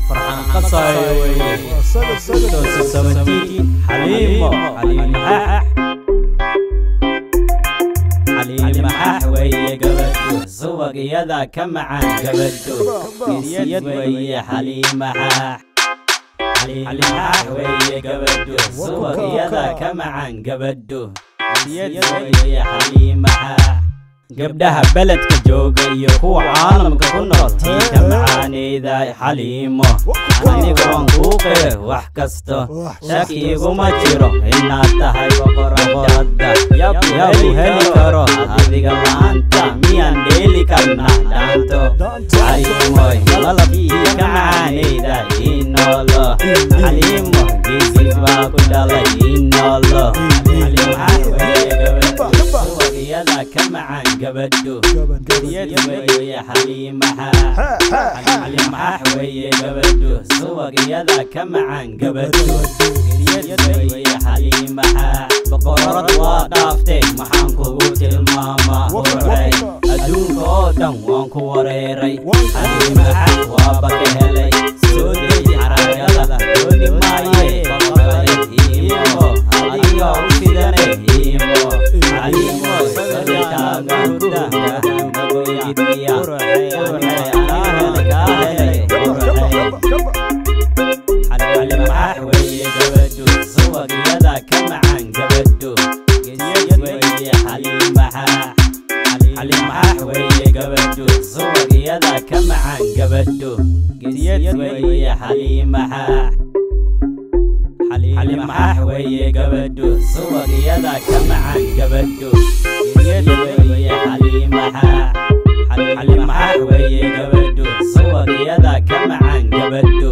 Farxaan qasaayo weeye. 2017. Xaliimo, Xaliimo xaax, Xaliimo xaax weeye gabadhu, subag iyada ka macaan gabadhu, geesiyad weeye Xaliimo xaax. Xaliimo xaax weeye gabadhu, subag iyada ka macaan gabadhu, geesiyad weeye Xaliimo xaax. Gabdhaha beledka jooga iyo kuwa caalamka ku nool, tii ka macaaneyda Xaliimo, aniga waan kuu qire wax kasto, shaki iguma jiro inaad tahay boqoradda. Yaa ku heli karo adiga la'aanta? Miyaan dheeli karna dhaanto? Xaliimoy, malabkii ka macaaneyda ii noolo. Xaliimo, geesis baa ku dhalay, ii noolo. Xaliimo weeye gabadhu, subag iyada ka macaan gabadhu, geesiyad weeye Xaliimaxa. Xaliimax weeye gabadhu, subag iyada ka macaan gabadhu, geesiyad weeye Xaliimaxa. Boqorad waa dhaaftay, maxaan kugu tilmaamaa? Qurxay adduunka oo dhan waan ku wareeray, Xaliimaxa waaba ka helay. Soo deji xaragada, dooni maaye boqorade, iimo adiga u shidane, iimo Xaliimo. Sawirkaaga hurda magoygidmiya? Qurxay anaa helay, kaa helay qurxay. Xaliimax weeye gabadhu, subag iyada ka macaan gabadhu, geesiyad weeye Xaliimaxa. Xaliimax weeye gabadhu, subag iyada ka macaan gabadhu, geesiyad weeye Xaliimaxa. Xaliimax weeye gabadhu, subag iyada ka macaan gabadhu, geesiyad weeye Xaliimaxa. Xaliimax weeye gabadhu, subag iyada ka macaan gabadhu.